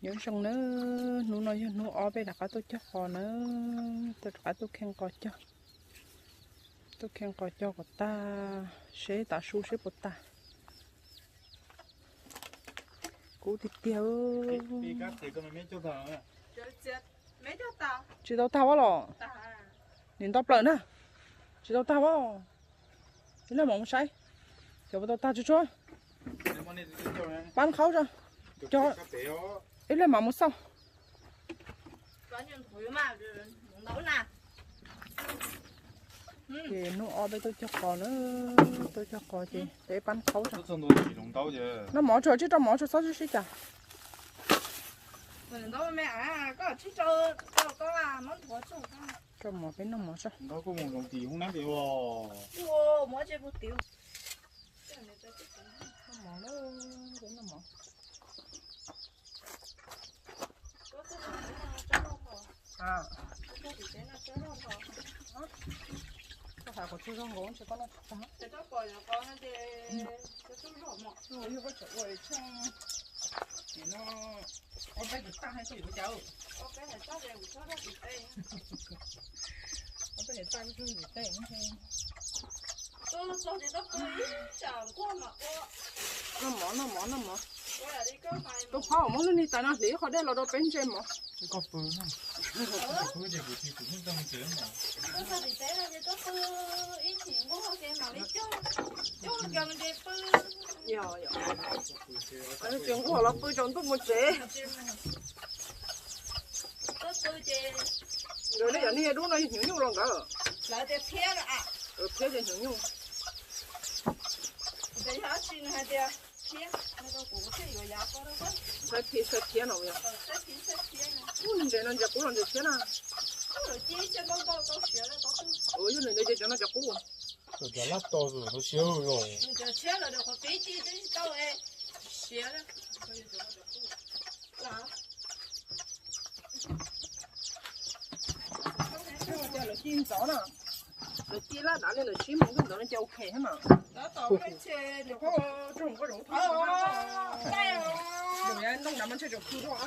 Nyob zoo nawb, hnub no yog hnub ob peb rov qab tuaj cog qos nawb, tuaj rov qab tuaj kheej qos cog, tuaj kheej qos cog kom tag, seb tav su seb puas tag. Kub tiag tiag. Tsis tau tag vab los? Nim nto plaws na. Tsis tau tag vab. Ib leeg mam mus saib, xyov puas tau tag tsuag tsuag. Pab qhaub tso, cog ib leeg mam mus xauj. Ces hnub ob peb tuaj cog qos na, tuaj cog qos ces peb pab qhaub tso. Noj mov tso, tsib rau mov tso, txhob sib sib cas. Tso mov peb noj mov tso. Koj hais qhov tsuag zog nkaus ntshe koj noj tsis tag. Yog koj tseem ua tsheej, ces no ob peb tus tag hais koj yuav ua cas? Ob peb tus tag koj tsuag tus tej. Noj mov, noj mov, noj mov. Tus phauj muab lub niag tais no hliv qhov dej los rau peb ntse mov. Yog, yog. Tsis nquag los pw tsaus ntuj mus tsev. Nkawd nej yog nej dub no yog hnyuv nyuj los nkawd. Phiab ces hnyuv nyuj. Saib phiab, saib phiab no yog. Ntses no ntses qub los ntses phiab na. Yog ntses ntses cov no cov qub. Cov lab to tus siab los. Lawv ci ntxov na, lawv ci lab dav li lawv sib mus ntxov no ces ok thiab mas. Noog dav mas ntshe tseem khw rau.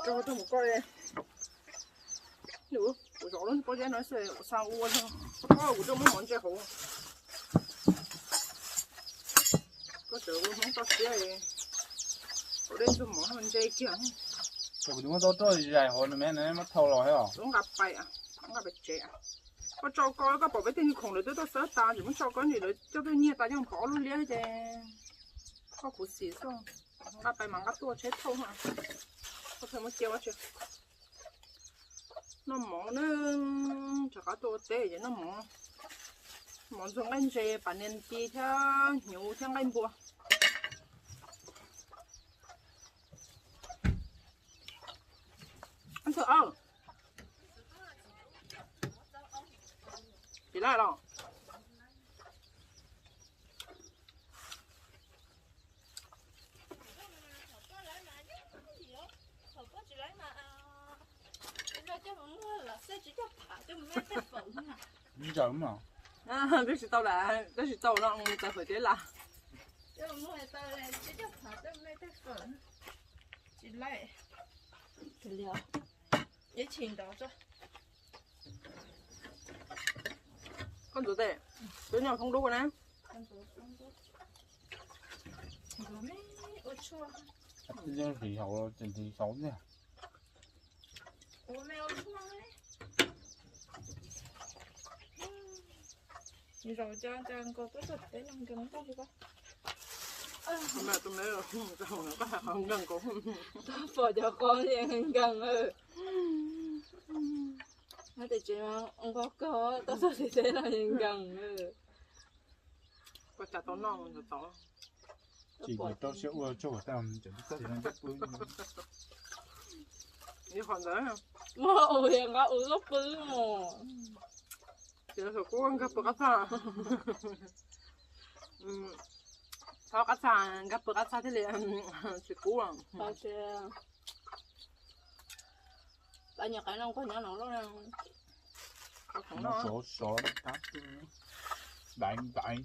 Rau mus koj. Kuv zov lub pob zeb no xwb, kuv xa ua zog, kuv tuaj muab mov ntse hauv. Koj tseem ua Hmoob toj siab, hauv dej ntxuag mov ntse kiag. Kuv muab tau roj zais hauv no me muab thau los thiab os. Lub nqa pais, nqa pais tsev. Koj tso ko, koj pom peb tej niag khoom lawv twb tuaj xawb tas, tseem muab tso ko, lawv coj tuaj nyiag tas coj pov ob lub liab ces koj khuv xim xwb. Nqa pais mas nqa tuaj tsheb thauj, koj pheej muab cia ua tsi. Noj mov na, rov qab tuaj ua teb ces noj mov. Mov ntxuag nqaij ntse, pas nias ci thiab hnyuv thiab nqaij npua. Tsis laj los. Ntsaws mas. Twb tsis tau lawm, twb tsis tau no txawm fawm teb las. Koj ntxuav tes, twb nyob thoob dub na. Hliv hauv, hliv hauv tiag. Zaum co cas nkaus tuaj txog teb no nkees tag li ko. Tus me, tus me, nkees nkaus. Tuaj pom cov qos li nkees. Nyob tim tsev mas nquag kawg, tuaj txog tim teb no nkees. Koj tsa tau noj tau. Tsis rau siab ua tsaug tag, tseem txog tim no nrog pw. Ib qho ntawd. Muaj ua yog nqa ua koj pw mus. Ces kub nkag pw qab txaj. Txhob qab txaj, nkag pw qab txaj thiaj li tsis kub. Pab nyuam qaib no nquag nyob no loj. Sov sov, daiv daiv.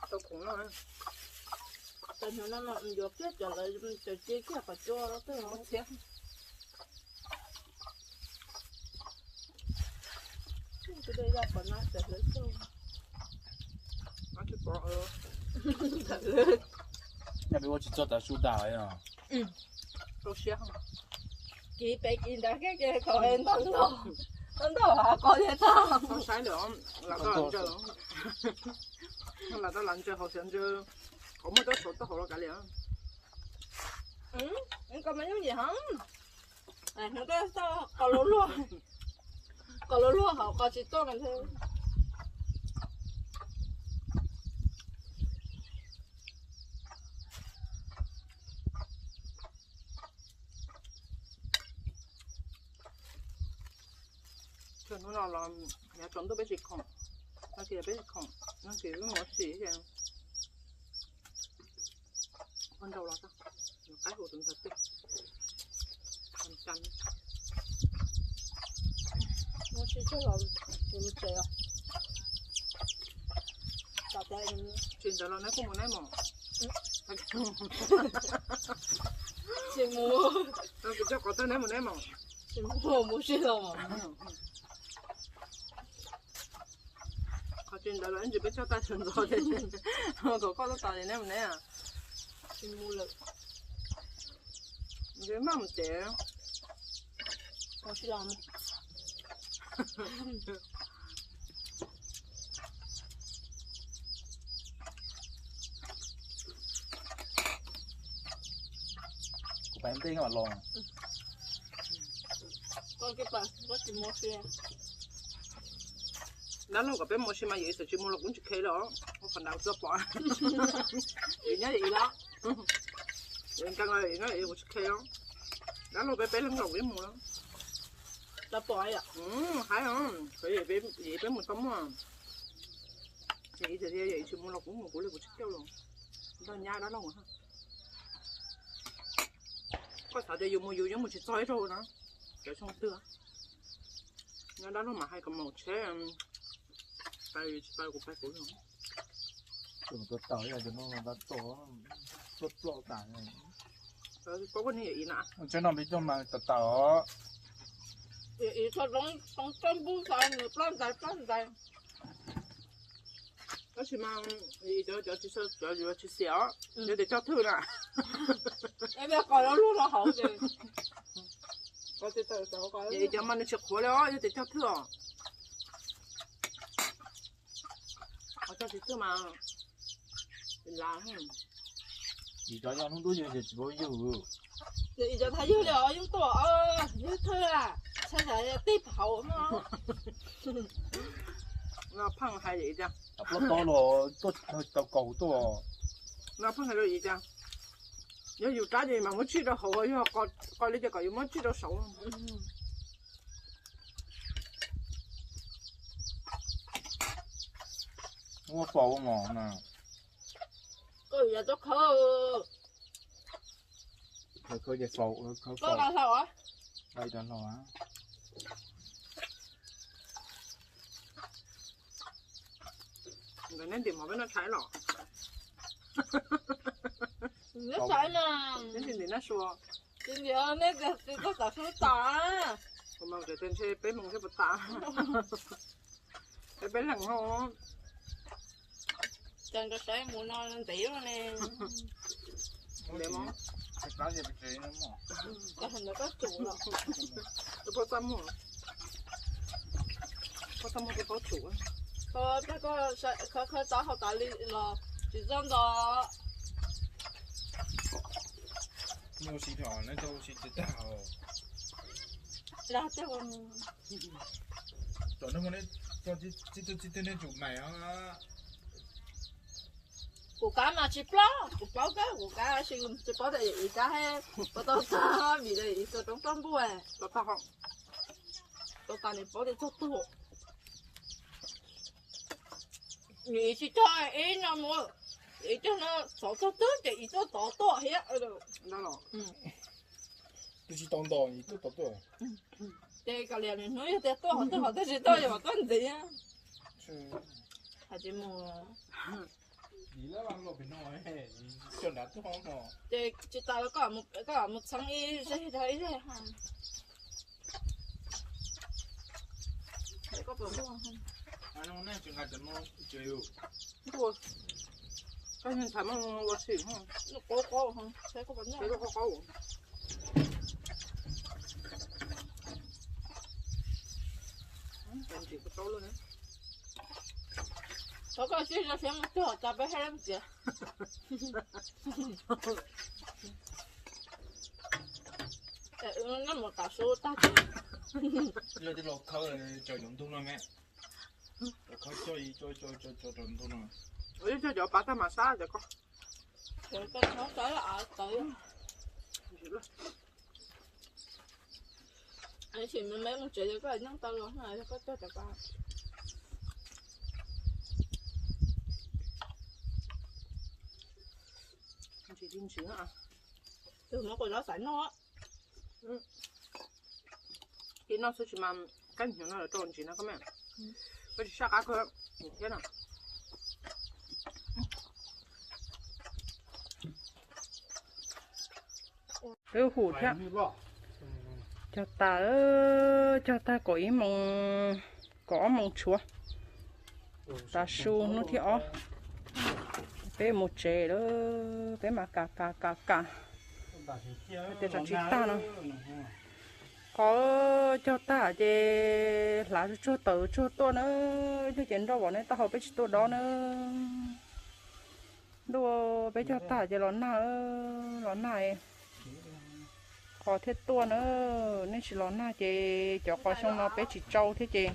Tau khoom no. Cov hnyuv no mas yuav kiag cov lawv cov cia kiag qhov cua los twb muab txhiab. Tus dej yaj pov nab txawm hlawv txog. Nyob peb ua tsis txog tav su dam os. Rau siab. Kiv pem kiv nrad kiag ces thaum ntog ntog ntog hav ko thiab tag. Saib lawm, lam tau lam ntsaws, lam tau lam ntsaws hauv siav ntsaws, qhov muaj cov saud tau hauv los kav liam. Koj mas yooj yim heev. Hnub tuaj txog qos luaj luaj, qos luaj luaj hauv qos tsis tuaj mas nthwv. Hnub no los yav tsaus ntuj peb tsis khoom, tag kis peb tsis khoom, tag kis peb mus ua si. Ua nrau los, qaib hu tus ntxhais twg. Mus si tsuag los, mus tsev os. Tsis ntawd los neb kuj mus neb mos. Tsis mus. Kuv coj qhov twg neb mus neb mos. Tsis mus, mus si los. Qhov tsis ntawd los ib ntsis peb tshaj tag sawv ntxov ces, thaum koj tuaj tos ces neb mus neb. Tsis mus lawm. Ntshe maj mus tsev. Mus si los. Kuv pais ntej los. Dab laug kom peb mus si mas yawm txawm tsis mus los kuv tsis khe li os. Ua qhov ntawd txog pom. Yawm nyob yawm los, yawm nkees los yawm nyob yawm kuv tsis khe li. Dab laug peb peb leeg los kuv yeej mus. Haib, yawm peb mus tau muaj. Yawm tsis mus los kuv mus kuv li kuv tsis caum los. Ntog nyab dab laug. Koj xav tias yus mus yus yeej mus tsis txog ib zaug na. Cov xyoo twg, nyob dab laug mas hais kom mus tsheb, pais tsis pais kuv pais kuv. Tus tau tas yog cov no tas, ploj ploj tas. Tsheb no peb coj mas tas tas os. Txog roob toj npub xav nws ploj ntais ploj ntais. Tab sis mas cov, cov tsis, cov yuav tsis xiam os, yog tias cog thwj na. Qos luaj luaj hauv ces, cov mas nws tsis qhuav li os, yog tias cog thwj os. Qhov cog tsis thwj mas, cov yog hnub ntuj yug ces tsis paub yug. Cov thaj yug li os, yeej tuaj, yug thwj, txhais tij hauv no. Noj pheej hais li tias, ploj tob los tuaj tau kaus tuaj. Noj pheej hais li tias, yog yus rab ces mas muab tsij rau hauv, yog qos li ces kom yus muab tsij rau saud. Ua faus ua mos na. Koj yuav cov khawb. Khawb ces faus, khawb faus. Nkawd neb ntim mov peb noj tshais los. Neb tshais na. Neb tsis ntim nab sua. Tsis ntim, neb tsis tau xav sub tas. Kuv mas ntshe peb mus thiaj puas tas. Peb peb leeg no. Cas nkawd saib mus no ntev ne. Ntawd koj tsum los. Tus poj txaj muag, poj txaj muag tus paub tsum. Koj, koj khawb khawb tau hauv tas li los tsis txawj nto. Neb ua si thaum neb tau ua si tsis tag. Txawm neb ua neb txij twg txij twg neb tsum mais os. Kuv kab mas tsis plaub, kuv plaub kab, kuv kab sis tsis paub tias yog ib kab he, kuv tau tag vim yog ib tug roob toj npuj. Tau tag nws paub tias txog tuag. Nws ib tsis cog ib no mus, ib cog no xov txog twg ces ib tuaj tod tuaj thiab. Twb tsis tau nto ib tuaj tod tuaj. Ces kav liam nws hnub yog tias tuaj qhov twg qhov twg tsis tuaj yog mam tuaj ntxiv. Hais tsis mus. Ces tsis tas los koj mus txheeb ib zej rau ib zej. Koj ntxhais muab ua si, qab qab. Thov koj siab zog siab mus txog tas peb hab leej tias nej mus tas su tag ces los khawb cov ntug no me, los khawb coj cov ntug no, coj cov pas tag mas sab cov ko. Sim me me mus tsev ces koj nyob tau los na, yog koj cog cov ko. Ntsis li ntsis na. Tus muab kuv zaub xaiv noj. Ib noj xwb tsis mas kab hnyuv no lawv rau ntsis no koj me. Koj tsis saj qab koj thiab no. Peb hum thiab. Cog tas, cog tag kaum ib moos, kaum ob moos tshuav. Tav su hnub thib ob, peb mus tsev lawm, peb mam kam kam kam kam tias tso tsis tag no. Qhov cog tag ces hlav tsuag tsuag tawm tsuag tuaj na, yog ces nroj vom nej taub hau peb tsis tuaj dob na. Ntuj, peb cog tag ces los nag, los nag qhov thiaj tuaj na. Nej tsis los nag ces cov qos xyoo no peb tsis tsau thiab ces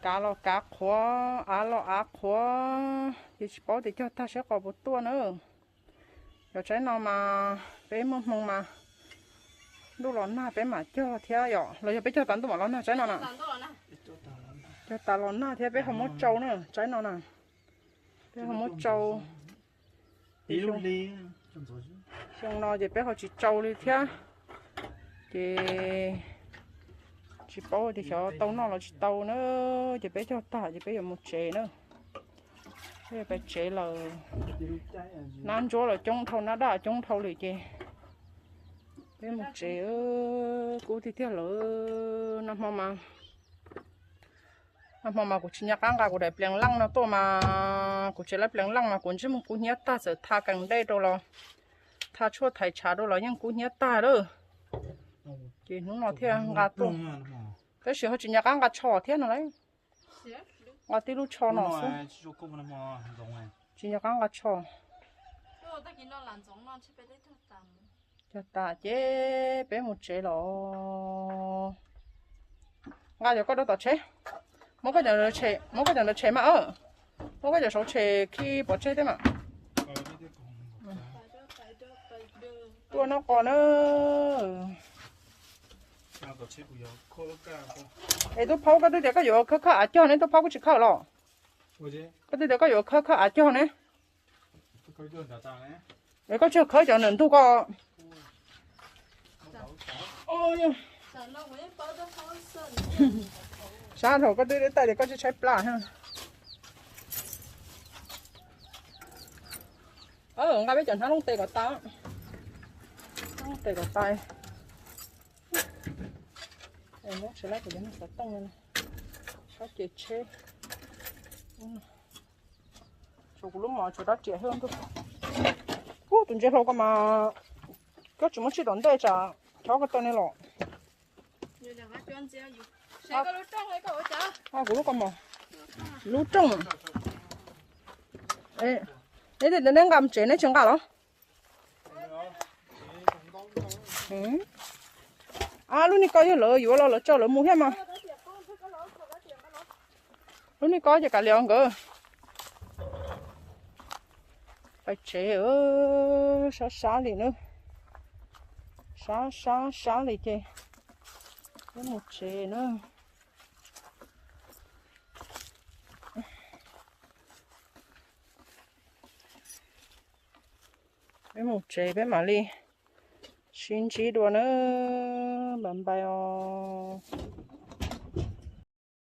kav los kav qhuav, av los av qhuav, ces tsis paub tias cog tag saib qos puas tuaj na. Yog tsaib no mas peb muaj hmoo mas ntuj los nag peb mam cog thiab yom, los yog peb cog tas ntuj mam los nag tsaib no na. Cog tas los nag thiab peb ho muab tsau na, tsaib no na. Peb ho muab tsau. Xyoo no ces peb ho tsis tsau li thiab, ces tsis paub tias xyov tau noj los tsis tau na. Ces peb cog tag ces peb yuav mus tsev na. Peb yuav pais tsev lawm. Nab ntsuab los coob dhau, nab daj coob dhau lawm ces peb mus tsev. Kub tiag tiag lawm. Nag hmo mas, nag hmo mas kuv tsis nco qab nqa kuv daim plees laj no tuaj mas kuv tsev laj plees laj mas kuv ntsej muag kub hnyiab tag, txawm tha kees dej rau los, tha tshuaj thaiv tshav rau los yeej kub hnyiab tag lawm. Ces hnub no thiaj nqa tuaj, tab sis ho tsis nco qab nqa tsho thiab no lauj. Nqa tib lub tsho no xwb, tsis nco qab nqa tsho. Cog tas ces peb mus tsev los. Nqa cov koj rau tom tsheb. Muab koj cov, muab koj cov ntawd tshem mas. Muab koj cov saud tshem khi pov tseg thiab mas. Tuaj noj qos na. Es tub phaub, koj twb tias koj yuav khawb khawb av cog ne, tub phaub kuj tsis khawb los. Koj twb tias koj yuav khawb khawb av cog ne. Es koj tsis khawb cov ntawm ntug ko. Sab thaum koj twb deb tais tias koj tsis tshaib plab. Nqa peb cov hnab looj tes kom tas. Hnab looj tes kom tas. Xov tooj, sab ces tsheb. Tshuav kuv lub mos tshuav rab riam xwb ntuj. Ub, tus ntsia hlau ko mas koj tsis muab tsij tom ntej tsam chob ko taw ne los. Kuv lub ko mos, lub rooj. Neb tias neb nqa mus tsev neb tsis nqa los? A, lub niag ko yog lawv yuav los lawv tso lawv mus thiab mas. Lub niag ko ces kav liam nkawd. Pais tsev, sab sab li na. Sab sab sab li ces peb mus tsev na. Peb mus tsev peb mam li sib ntsib dua na. Bye bye os.